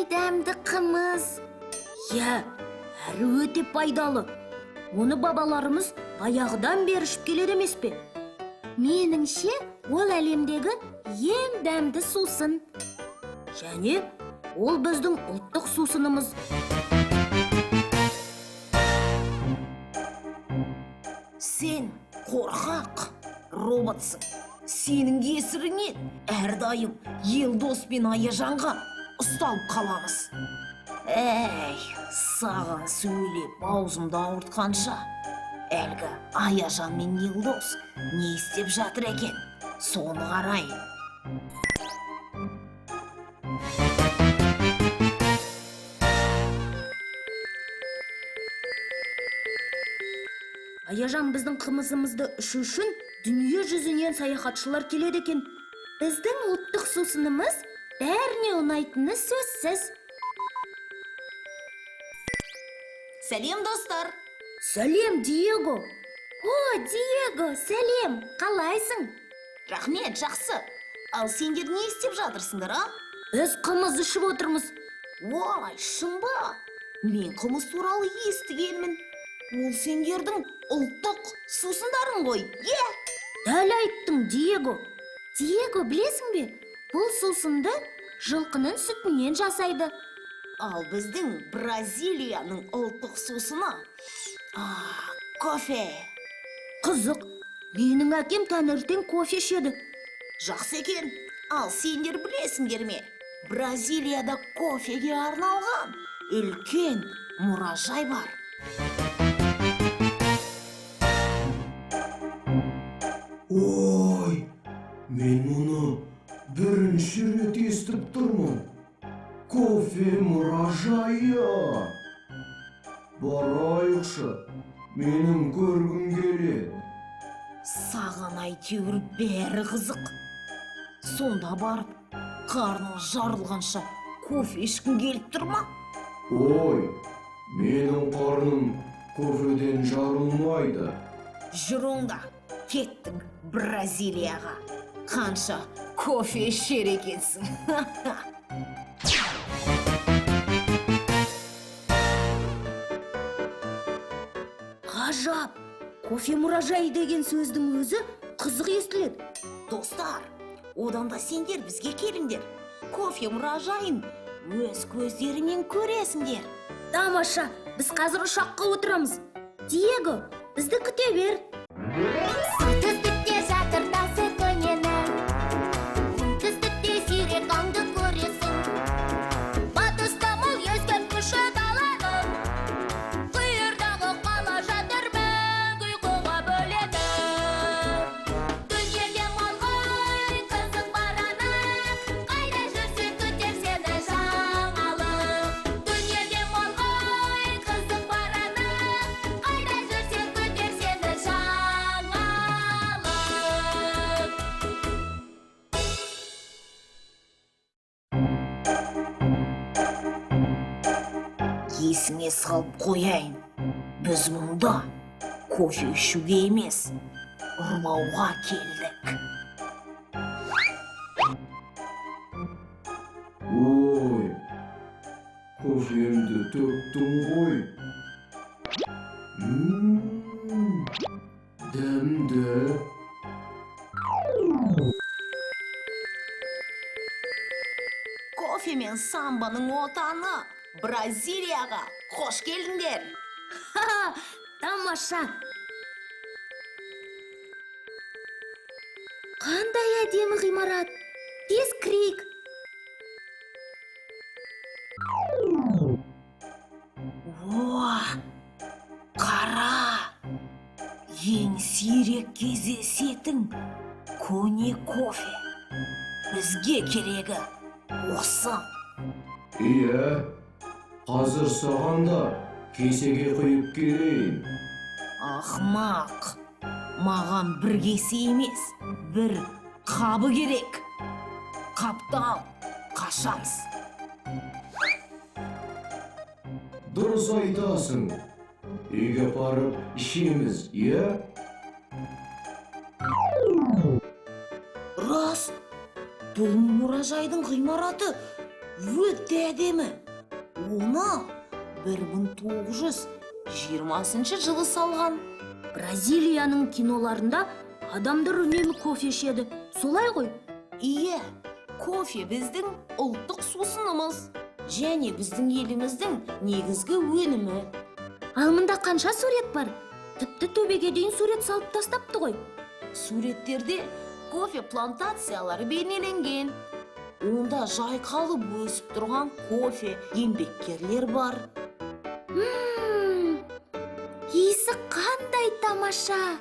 Дәмді қымыз. Иә, әрі өте пайдалы. Оны бабаларымыз баяғыдан бері ішіп келеді емес пе? Меніңше, ол әлемдегі ең дәмді сусын. Және ол біздің ұлттық сусынымыз. Сен қорқақ роботсың. Сенің кесіріңнен әрдайым Елдос пен Аяжанға ұсталып қаламыз. Әй, саған сөйлеп аузымды ауыртқанша, әлгі Аяжан мен Елдос не істеп жатыр екен, соны қарайын. Аяжан, біздің қымызымызды ішу үшін дүние жүзінен саяхатшылар келеді екен. Біздің ұлттық сусынымыз бәріне ұнайтыны сөзсіз. Сәлем, достар! Сәлем, Диего! О, Диего, сәлем! Қалайсың? Рахмет, жақсы. Ал сендер не істеп жатырсыңдар, а? Біз қымыз ішіп отырмыз. Уай, шын ба? Мен қымыз туралы естігенмін. Ол сендердің ұлттық сусындарың ғой, е? Дәл айттың, Диего. Диего, білесің бе? Бұл сусынды жылқының сүтінен жасайды. Ал біздің Бразилияның ұлттық сусыны кофе. Қызық, менің әкем таңертең кофе ішеді. Жақсы екен. Ал сендер білесіңдер ме? Бразилияда кофеге арналған үлкен мұражай бар. Ой, мен мұны бірінші рет естіп тұрмын. Кофе мұражайы. Барайықшы, менің көргім келеді. Саған әйтеуір бәрі қызық. Сонда барып, қарның жарылғанша кофе ішкің келіп тұр ма? Ой, менің қарным кофеден жарылмайды. Жүр онда, кеттік Бразилияға. Қанша кофе ішер екенсің? Ғажап! Кофе мұражайы деген сөздің өзі қызық естіледі. Достар, одан да сендер бізге келіңдер. Кофе мұражайын өз көздерімен көресіңдер. Тамаша, біз қазір ұшаққа отырамыз. Диего, бізді күте бер. Солтүстікте жатыр тасы көненің, оңтүстікте сирек аңды көресің. Батыста мол ескерткіші даланың, қиырдағы қала жатыр мәңгі ұйқыға бөленіп. Дүниеде мол ғой қызық бар анық, қайда жүрсең күтер сені жаңалық. Дүниеде мол ғой қызық бар анық, қайда жүрсең күтер сені жаңалық. Есіңе салып қояйын. Біз мұнда кофе ішуге емес, ұрлауға келдік. Ой, кофемді төктің ғой. Дәмді. Кофе мен самбаның отаны Бразилияға қош келдіңдер. Ха, тамаша! Қандай әдемі ғимарат! Тез кірейік. О, қара! Ең сирек кездесетін көне кофе. Бізге керегі осы. Иә, қазір саған да кесеге құйып келейін. Ақмақ, маған бір кесе емес, бір қабы керек. Қапты ал, қашамыз. Дұрыс айтасың. Үйге барып ішеміз, иә? Рас, бұл мұражайдың ғимараты Өте әдемі. Оны 1920 жылы салған. Бразилияның киноларында адамдар үнемі кофе ішеді. Солай ғой? Иә, кофе біздің ұлттық сусынымыз және біздің еліміздің негізгі өнімі. Ал мында қанша сурет бар? Тіпті төбеге дейін сурет салып тастапты ғой. Суреттерде кофе плантациялары бейнеленген. Онда жайқалып өсіп тұрған кофе еңбеккерлер бар. Иісі қандай тамаша!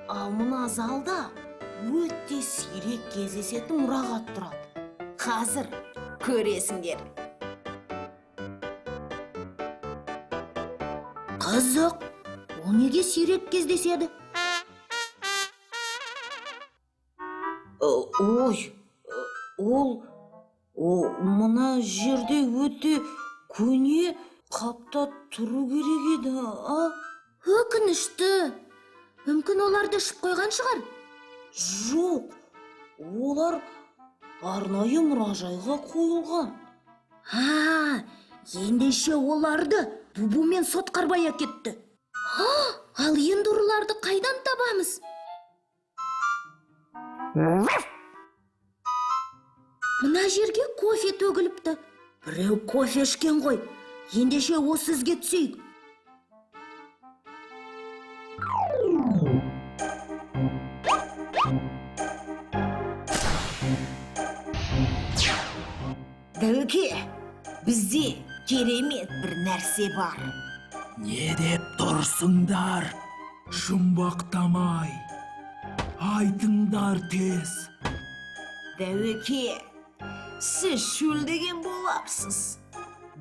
Ал мына залда өте сирек кездесетін мұрағат тұрады. Қазір көресіңдер. Қызық, ол неге сирек кездеседі? Ой, ол мына жерде өте көне қапта тұру керек еді, а? Өкінішті. Мүмкін оларды ішіп қойған шығар. Жоқ, олар арнайы мұражайға қойылған. А, ендеше оларды Бубу мен Сотқарбай әкетті. Ал енді ұрыларды қайдан табамыз? Мына жерге кофе төгіліпті. Біреу кофе ішкен ғой. Ендеше осы ізге түсейік. Дәуке, бізде керемет бір нәрсе бар. Не деп тұрсыңдар? Жұмбақтамай. Айтыңдар тез. Дәуке, сіз шөлдеген боларсыз.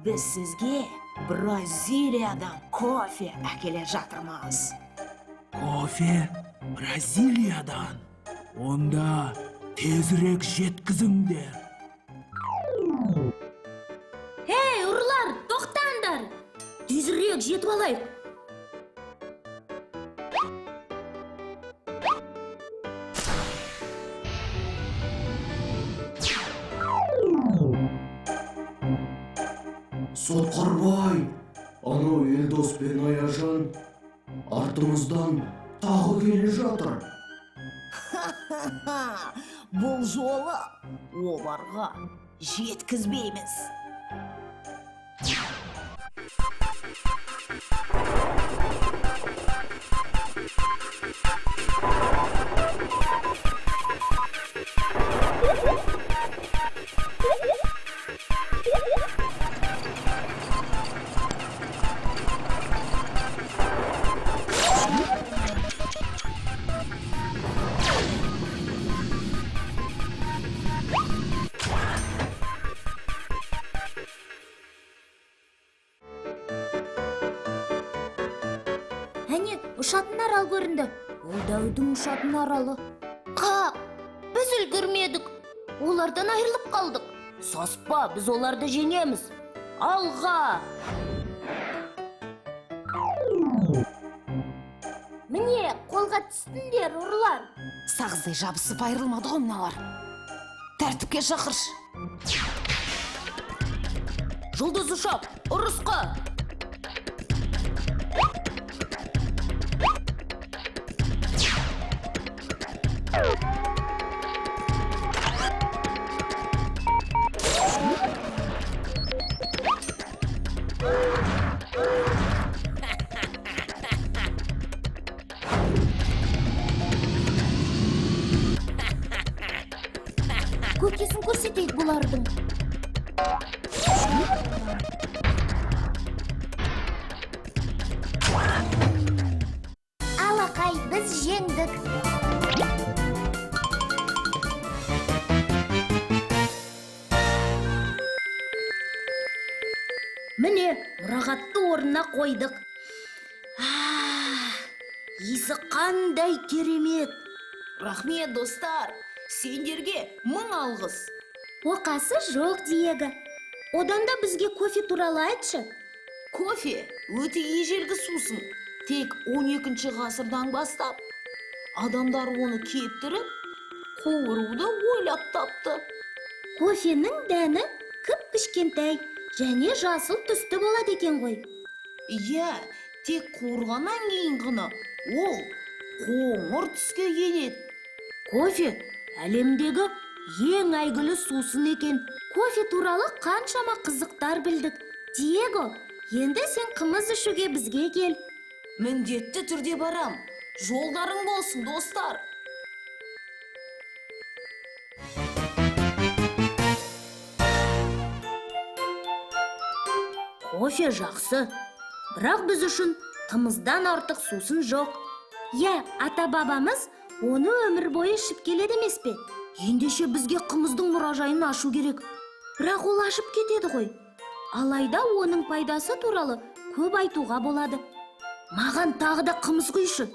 Біз сізге Бразилиядан кофе әкеле жатырмыз. Кофе Бразилиядан. Онда тезірек жеткізіңдер. Ей, ұрылар, тоқтаңдар! Тезірек жетіп алайық. Сотқарбай, анау Елдос пен Аяжан артымыздан тағы келе жатыр. Ха, бұл жолы оларға жеткізбейміз. Әне, ұшатын арал көрінді. Ол дәудің ұшатын аралы. Қа, біз үлгермедік. Олардан айырылып қалдық. Саспа, біз оларды жеңеміз. Алға! Міне, қолға түстіңдер, ұрылар. Сағыздай жабысып айырылмады ғой мыналар. Тәртіпке шақыршы. Жұлдыз ұшақ, ұрысқа! Көкесін көрсетейік бұлардың. Алақай, біз жеңдік. Міне, мұрағатты орнына қойдық. Иісі қандай керемет! Рахмет, достар. Сендерге мың алғыс. Оқасы жоқ, Диего. Одан да бізге кофе туралы айтшы. Кофе өте ежелгі сусын. Тек 12 ғасырдан бастап адамдар оны кептіріп, қуыруды ойлап тапты. Кофенің дәмі Кіп-кішкентай және жасыл түсті болады екен ғой. Иә, тек қуырғаннан кейін ғана ол қоңыр түске енеді. Кофе әлемдегі ең әйгілі сусын екен. Кофе туралы қаншама қызықтар білдік. Диего, енді сен қымыз ішуге бізге кел. Міндетті түрде барам. Жолдарың болсын, достар. Кофе жақсы, бірақ біз үшін қымыздан артық сусын жоқ. Иә, ата бабамыз оны өмір бойы ішіп келеді емес пе? Ендеше бізге қымыздың мұражайын ашу керек. Бірақ ол ашып кетеді ғой. Алайда оның пайдасы туралы көп айтуға болады. Маған тағы да қымыз құйшы.